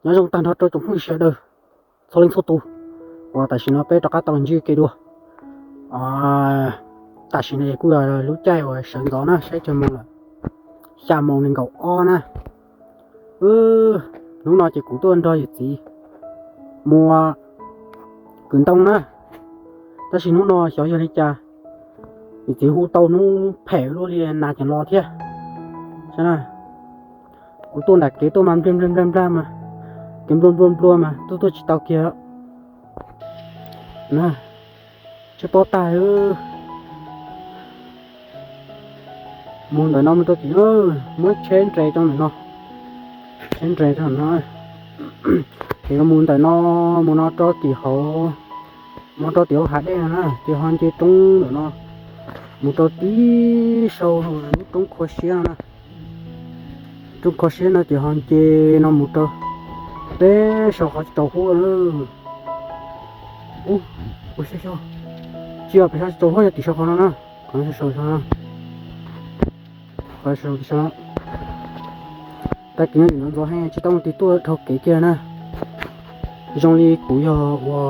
Nyob zoo tag nrho rau tsoom phooj ywg sawv daws txhua leej txhua tus uas tam sim no peb rov qab tau ntsib kev dua. Tam sim no kuj yog lub caij uas sawv ntxov na, saib twb moos lawm xya moos nees nkaum ob na. Hnub no ces kuv tuaj nrog yawm txiv mus kwv ntoo na, tab sis hnub no xyov yog li cas yawm txiv hu tau hnub phem luaj li nas tseem los thiab. Kuv tuaj nram kev tuaj mas nplaj nplaj nplaj nplaj mas, kev nplua nplua nplua mas tuaj tuaj tsis tau kiag. Tsheb pob tag. Mus ntawm no mus rau tim no, muab tsheb nres rau ntawm no, tsheb nres rau no. Ces mus ntawm no, mus no rau tim hauv, mus rau tim hauv hav dej no na, ces ho nce roob ntawm no mus rau tib sau lub roob Khua Siab no na. Roob Khua Siab no ces ho nce no mus rau pem saum qhov tsis tsaus huab lawm. Ub, ua siab xyov, tsis yog pem saum tsis tsaus huab, yog tim saum qhov no na, qhov no saum no, qhov saum tim saum no. Tag kis no ntxov ntxov heev tsis tau mus tim tuaj dhau kev kiag na. Zoo li kuv yog ua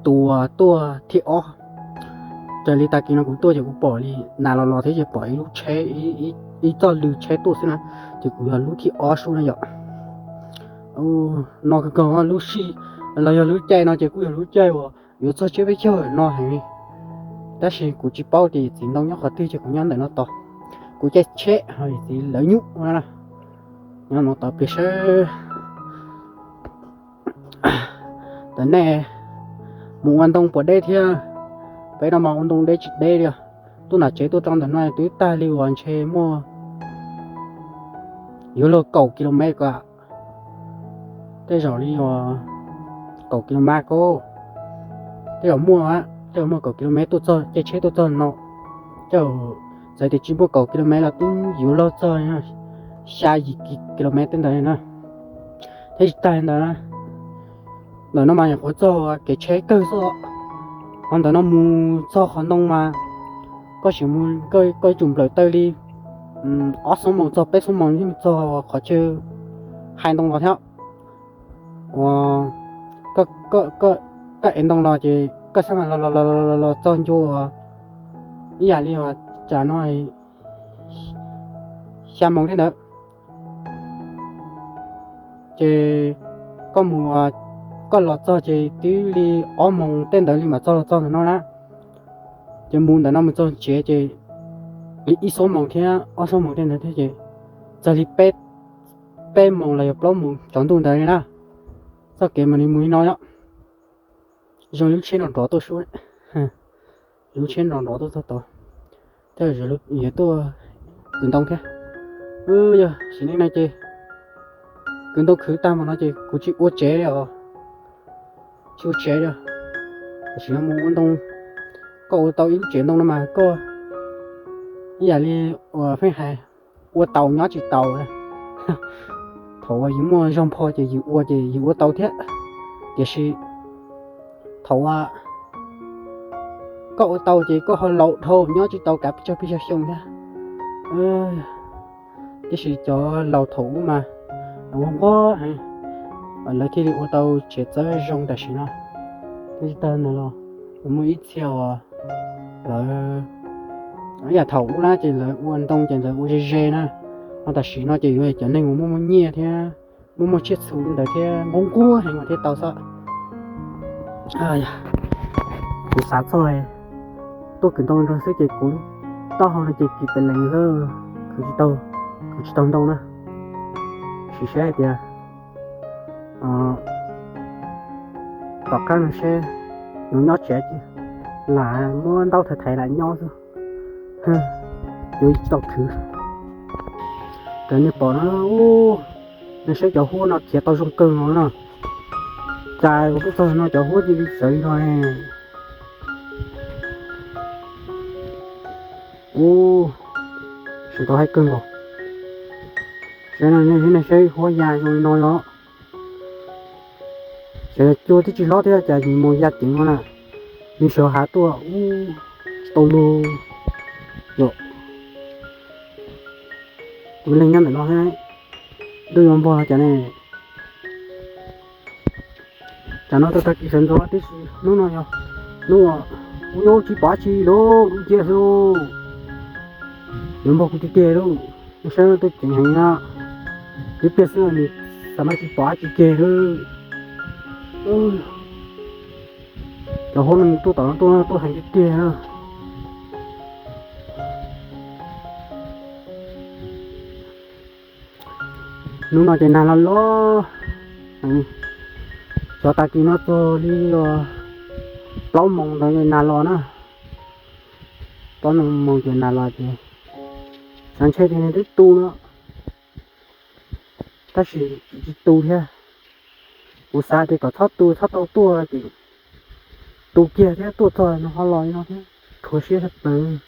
tus tuaj thib ob. Raws li tag kis no kuv tuaj ces kuv pom li nas los los thiab ces pom ib lub tsheb, ib txoj lw tsheb tuaj xwb na, ces kuv yog lub thib ob sub na yom. No kawg nkaus lub sij, los yog lub caij no ces kuj yog lub caij uas yuav txog tsiab peb caug no heev li. Tab sis kuv tsis paub tias yawm txiv ntoo nyob qhov twg ces kuv nyob ntawm no tos, kuv caij tsheb ho yawm txiv lawv nyuj na. Nyob no tos pliag seb. Tam nej mus ua ntoo puas deb thiab? Peb no mas ua ntoo deb tsis deb li. Tuaj nram tsev tuaj rau ntawm no twb tag li uas ntshe muaj yuav luag kaum kis lus mev ko. Tej zaum li uas kaum kis lus mev ko, tej zaum muaj, tej zaum muaj kaum kis lus mev tuaj txog, caij tsheb tuaj txog no. Tej zaum txawm tias tsis muaj kaum kis lus mev los twb yuav luag txog xya yim kis lus mev tej ntawd na. Thiab tsis tag li ntawd, ntawm no mas nyuam qhuav txog kev tsheb kawg xwb. Ho ntawm no mus txog qhov ntoo mas koj sim mus, koj yuav tsum nplawm taw li ob xuab moos txog peb xuab moos thiaj mus txog qhov chaw hais ntoo los thiab. Uas koj ev ntoo los ces koj xab mas los los los los txog ncua ib yam li uas tsam no xya moos thiab ntawd. Ces koj mus, koj los txog ces twb li ob moos tej ntawd li mam txog los txog ntawm no na. Ces mus ntawm no mus txog tsev ces li ib xuab moos thiab ob xuab moos tej ntawd thiab ces txog li peb, peb moos los yog plaub moos tsaus ntuj ntawd li na. Txoj kev mas nws mus li no yom. Zoo li lub tsheb nrov nrov tuaj sub, lub tsheb nrov nrov tuaj txog tod, thiab yuav tuaj kwv ntoo thiab. Yog sim neej no ces kwv ntoo khwv tag mus no ces kuv tsis ua tsev li os, tsis ua tsev li. Tam sim no mus ua ntoo, koj ua tau ib lub tsev ntoo no mas koj ib yam li uas pheej hais, ua tau nyob tsis tau. Thaum uas yus muaj zog npho ces yus ua ces yus ua tau thiab, tiam sis thaum uas koj ua tau ces koj ho laus dhau nyob tsis tau kav peb caug peb caug xyoo thiab. Tiam sis cov laus thaum ub mas nquag nquag heev, lawv thiaj li ua tau tsev txawv zoo tam sim no. Thiab tsis tag ntawd los muaj ib txhia uas lawv, ib yam thaum ub na ces lawv ua ntoo ces lawv ua ze ze na, ho tam sim no ces yuav cov neeg uas muaj muaj nyiaj thiab muaj muaj tsiaj txhu li ntawd thiab nquag nquag heev mas thiaj tau xwb. Kuv xav txog tuaj kwv ntoo nrog xwb ces kuv taub hau no ces kis pes lees xwb, kwv tsis tau, kwv tsis tau ntoo na. Sim saib hais tias tom qab no seb yuav nyob tsev ces lam muab ntaub thaiv thaiv lam nyob xwb, yuav tsis tau khwv. Raws nej pom no, nej saib cov huab no khiav tau zoo kawg no na. Cas kuv tuaj txog no cov huab cia li txawv li no ne. Ub, tsis tau haib kawg nkaus. Saib no, nej saib huab ya zoo li no los. Ces cua twb tsis hlob thiab cas nws mus ya ceev no na. Nws sawv hav tuaj ub, tsis tau lug. Yom, kuv leeg nyob ntawm no thiab. Ntuj yuav npog los cas ne? Tsam no tau tag kis sawv ntxov tib si, hnub no yog hnub uas kuv yuav tsis pom dab tsi lawm, lub ciaj xwb. Yuav npog kuv tiag tiag lauj, saib tuaj ceev heev na. Tib pliag xwb nws xav mas tsis pom dab tsi kiag lawm. Cov hauv no tuaj tom no tuaj tuaj heev tiag tiag na. Hnub no ces nag los los, xyov tag kis no txog li plaub moos ntawd nag los na. Plaub moos ces nag los ces xav ntshe tias nws twb tu no, tab sis tsis tu thiab. Kuv xav tias kom txhob tu, txhob tau tuaj ces tu kiag thiab, tuaj txog no ho los li no thiab, rhuav siab tshaj plaws.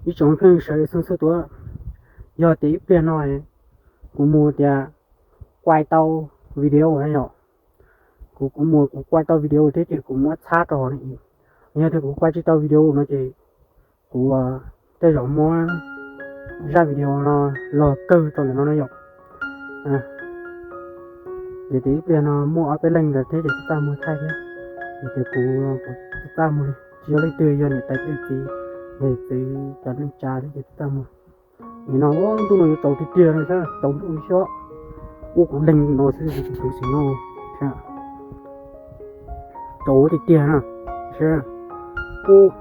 Ib tsoom phooj ywg sawv daws txhua txhua tus, yog tias ib pliag no kuv mus tias kuaj tau video na yom, kuv kuv mus kuv kuaj tau video thiab ces kuv muab txhab rau hauv no. Yog tias kuv kuaj tsis tau video no ces kuv tej zaum muab zaj video no los kawg rau ntawm no na yom. Ces tias ib pliag no muaj ob peb leeg ntawd thiab ces tsis txaj muag thaij thiab. Ces tias kuv, kuv tsis txaj muag li, tsis yog leej twg, yog niam tais yawm txiv, yawm txiv cov neej tsa thiab ces tsis txaj muag. Nim no ntuj no yuav tsaus tiag tiag no thiab, tsaus ntuj xyov, ua kuv leeg no xwb ces kuv xwm no thiab. Tsaus tiag tiag na, ub,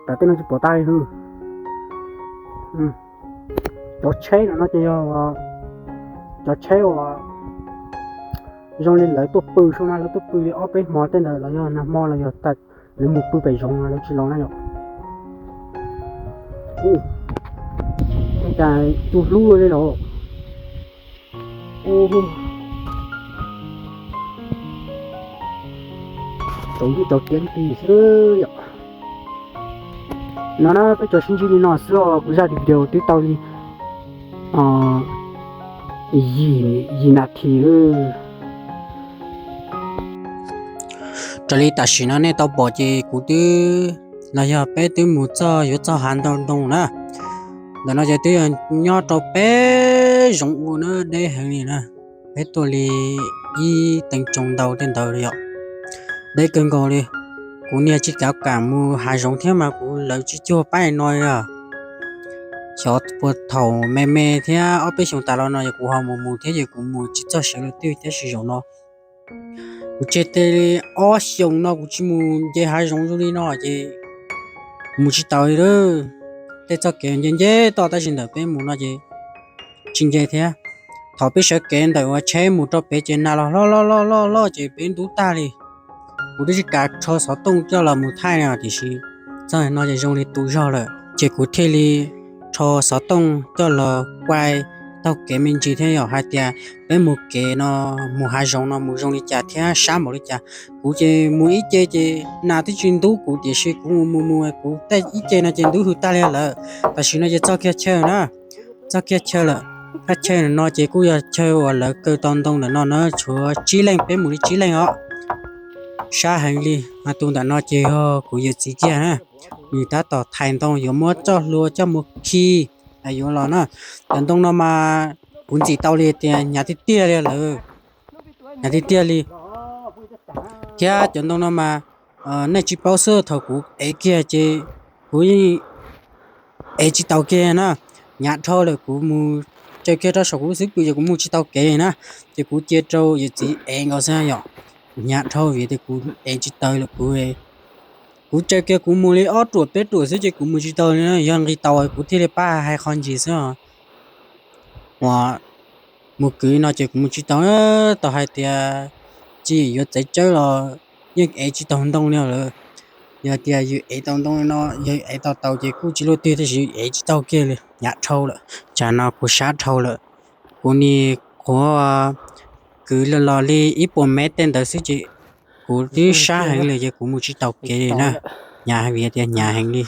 tam tej no tsis pom tag li. Cov tsheb no no ces yog cov tsheb uas zoo li lawv tuaj pw, xyoo no lawv tuaj pw li ob peb hmo tej ntawd los yog nag hmo los yog lawv mus pw pem zoov lawv tsis los na yom. Ua cas tu hlub li los. Tsaus ntuj tsaus tiag li xwb yom. No na peb tsuas sib ntsib li no xwb os, kuv zaj video twb tau li yim, yim nas this. Raws li tam sim no nej tau pom ces kuv twb, los yog peb twb mus txog yuav txog hav ntoo ntoo na. Ntawm no ces twb yog nyob rau peb zoov ua na, deb heev li na. Peb tuaj li ib teev tsoos ntau tej ntawd li yom. Deb kawg nkaus li. Kuv niag tsis kav kam mus hav zoov thiab mas kuv lawv tsis cuag pab no li. Xyov puas thaum me me thiab ob peb xyoos tas los no yog kuv ho mus mus thiab ces kuv mus tsis txog sawv daws twg tab sis zaum no kuv tseg tej ob xyoos no kuv tsis mus nce hav zoov zoo li no ces mus tsis taus li lawm. Tej txoj kev nce nce toj tab sis ntawm peb mus no ces tsis nce thiab. Thaum peb sawv kev ntawm uas tsheb mus rau pem ces nag los loj loj loj loj loj ces peb ntub tag li. Kuv twb tsis kav rho xov tooj coj los mus thaij no tiam sis txog no ces zoo li tu zog lawm ces kuv thiaj li rho xov tooj coj los kuaj taug kev me ntsis thiab yom, hais tias peb mus kev no, mus hav zoov no mus zoo li cas thiab sab npaum li cas. Kuv ces mus ib ce ces nag twb tsis ntub kuv tiam sis kuv mus mus mus kuv tej ib ce no ces ntub hws tag li lawm. Tam sim no ces txog kiag chaw na, txog kiag chaw lawm. Thaj chaw no ces kuj yog chaw uas lawv kaw tau ntoo ntawm no na, tshuav tsib leeg, peb mus li tsib leeg os. Sab heev li, mas tus ntawm no ces yog kuv yawm txiv kiag na. Nws tab tom thais ntoo yuav muab txoj hlua coj mus khi yuav los na. Cov ntoo no mas kuv ntxim tau li tias hnyav tiag tiag li lawm, hnyav tiag tiag li. Thiab cov ntoo no mas nej tsis paub xwb, thaum kuv ev kiag ces kuv yeej ev tsis tau kiag na, hnyav dhau lawm. Kuv mus tsaws kiag rau saum kuv lub xub pwg ces kuv mus tsis tau kev na, ces kuv cia rau yawm txiv ev nkaus xwb yom. Hnyav dhau vim tias kuv ev tsis tau lawm, kuv, kuv tsaws kiag kuv mus li ob ruam peb ruam xwb ces kuv mus tsis tau li na. Yog nqis tau kuv thiaj li pab hais qho ntsis xwb os. Uas mus kwv no ces kuv mus tsis tau, tau hais tias tsis yuav txawv tsawb los yeej ev tsis tau ntoo li lawm. Yog tias yus ev tau ntoo no, yog ev tau tau ces kuj tsis luaj twg, tab sis ev tsis tau kiag li, hnyav dhau lawm. Tsam no kuv sab dhau lawm, kuv nim qhuav kwv los li ib puas mev tej ntawd xwb ces kuv twb sab heev li ces kuv mus tsis tau kev li na. Hnyav heev, vim tias hnyav heev li.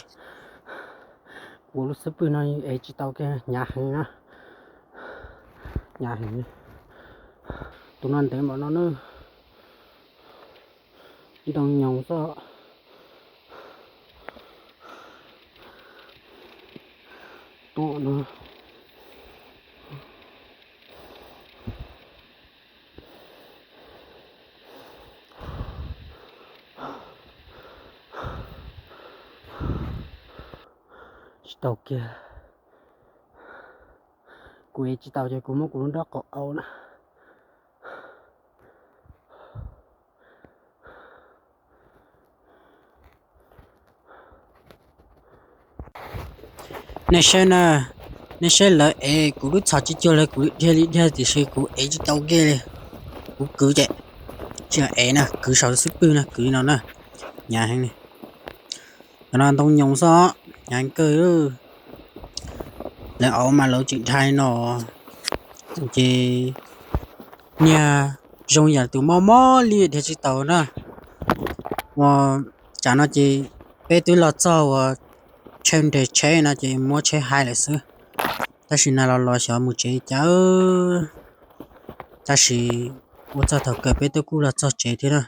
Kuv lub xub pwg no ev tsis tau kiag, hnyav heev na, hnyav heev. Tus no ntev npaum no na, ntoo nyoos xwb. tuaj no. Tsis tau kiag. Kuv ev tsis tau ces kuv muab kuv lub nrob qaum au na. Nej saib na, nej saib lawv ev kuv lub txhos tsis cuag li kuv dhia li dhia tiam sis kuv ev tsis tau kiag li. Kuv kwv ces tsis ev na, kwv saud xub pwg na, kwv no na. Hnyav heev li. Cov no ntoo nyoos xwb, hnyav kawg. Lawv auv mas lawv tseem dhai no ces niag zoo yam tus mob mob li dhia tsis tau na. Ua cas no ces peb twb los txog uas chaw nres tsheb no ces muab tsheb hais lawm xwb. Tab sis na los los xyov mus tsev cas, tab sis ua txog thaum kawg peb twb kuj los txog tsev thiab na.